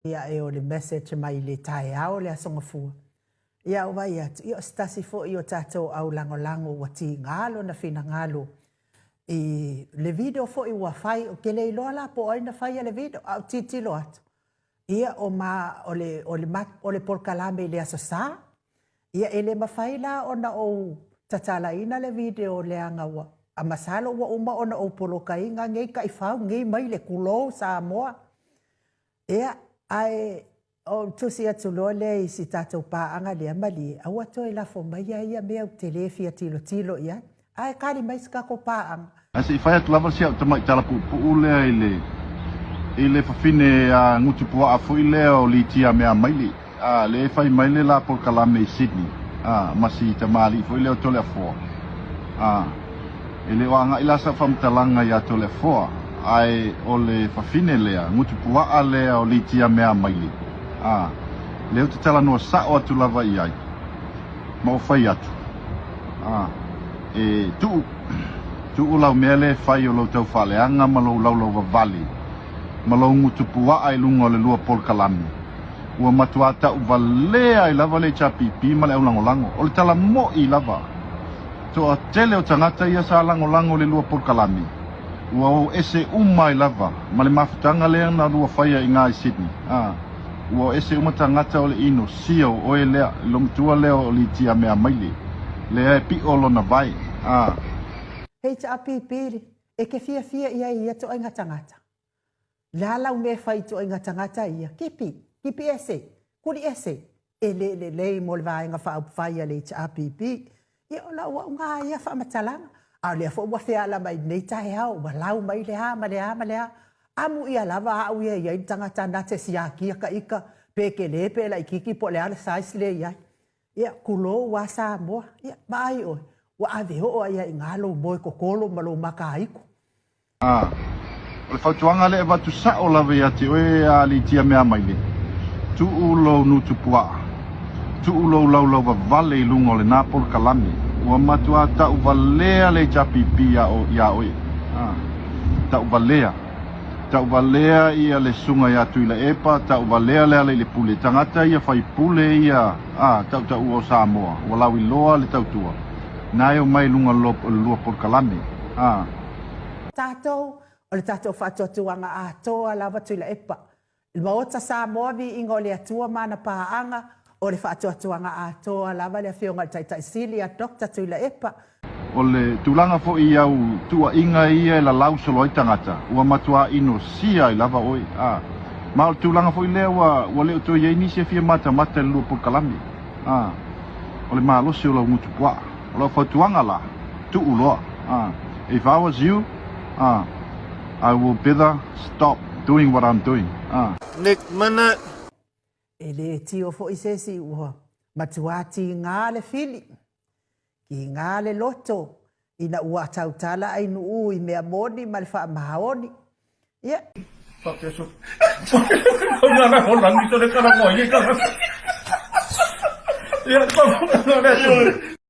Ia e o le message mai i le taeao o le Aso Gafua, ia ou vaai atu, ia o se tasi foi o tatou au lagolago ua tiga lona finagalo i le video foi ua fai, ou te le iloa la po o ai na faia le video, a ou tilotilo atu, ia o ma, o le, o le, o le polokalame i le Aso Sa, ia e le mafai la ona ou tatalaina le video leaga ua, a masalo ua uma ona ou polokaina nei taifau nei mai le tulou Samoa. Ia, ae ou tusi atu loa lea i si tatou paaga lea, malie, aua toe lafo maia ia mea ou te le fia tilotilo i ai. Ae tali mai si tatou paaga. Ae se i fai atu lava si au tamai tala puupuu lea i le i le fafine a gutu puaa foi lea o Litia Meamaile, a lea e fai mai le la polokalame i Sydney, a ma si tamalii foi lea o Toleafoa, a. E le o agai la sau faamatalaga iā Toleafoa, ae o le fafine lea, gutu puaa lea o Litia Meamaile, a, lea ou te talanoa sao atu lava i ai, ma ou fai atu, a, e tuu, tuu lau mea lea e fai o lou taufaaleaga ma lou laulauvavale, ma lou gutu puaa i luga o le lua polokalame, ua matuā tauvalea ai lava le HRPP ma le aulagolago. O le tala moʻi lava. Toatele o tagata ia sa lagolago i le lua polokalame, ua o ese uma ai lava ma le mafutaga lea na lua faia i gā i Sydney. A, ua o ese uma tagata o le ino, sio, oe lea, le lomatua lea o Litia Meamaile, lea e piʻo lona vae. A. HRPP, e ke fiafia i ai i ia toaiga tagata. Le a lau mea e fai i ituaiga tagata ia? Kipi, kipi ese, kuli ese, e le lelei mo le Vaega Faaupufai a le HRPP. Ia o lau au gā ia faamatalaga. A o lea foi ua feala mai lenei taeao, ua lau mai le a ma le a ma le a. Amu ia lava au ia e i ai le tagata na te siakia ka ika, pe tele pe laitiiti po o le a le size lea e i ai. Ia, tulou a Samoa. Ia, vaai ʻoe, ua ave oo ai lava i ina lou moe totolo ma lou makaaiku. A, o le fautuaga lea e avatu sao lava ia te oe a Litia Meamaile, tuu lou nutu puaa, tuu lou laulauvavale i luga o lena polokalame, ua matuā tauvalea le HRPP iā oe. A, tauvalea. Tauvalea ia le susuga ia Tuilaepa, tauvalea Lealailepule, tagata ia faipule ia, a, tautaua o Samoa, ua lauiloa le tautua, na e omai i luga o le lua polokalame. A. Tatou, o le tatou faatuatuaga atoa lava Tuilaepa. I le Maota Samoa viiga o le Atua ma ana paaga, o le faatuatuaga atoa lava le Afioga i le Taitai Sili a Doctor Tuilaepa. O le tulaga foi i au tuuaiga ia e lalau solo ai tagata, ua matuā inosia ai lava oe. A, ma o le tulaga foi lea ua, ua le o toe i ai nisi e fia matamata i le lua polokalame. A, o le malosi o lau gutu puaa. O lau fautuaga la, tuu loa. Ah, if I was you, ah, I will better stop doing what I'm doing. Ah. Nick minute. E le tio foi se isi ua matuā tigā le fili, tigā le loto ina ua tautala ai Nuʻu i mea moni ma le faamaoni. Ia.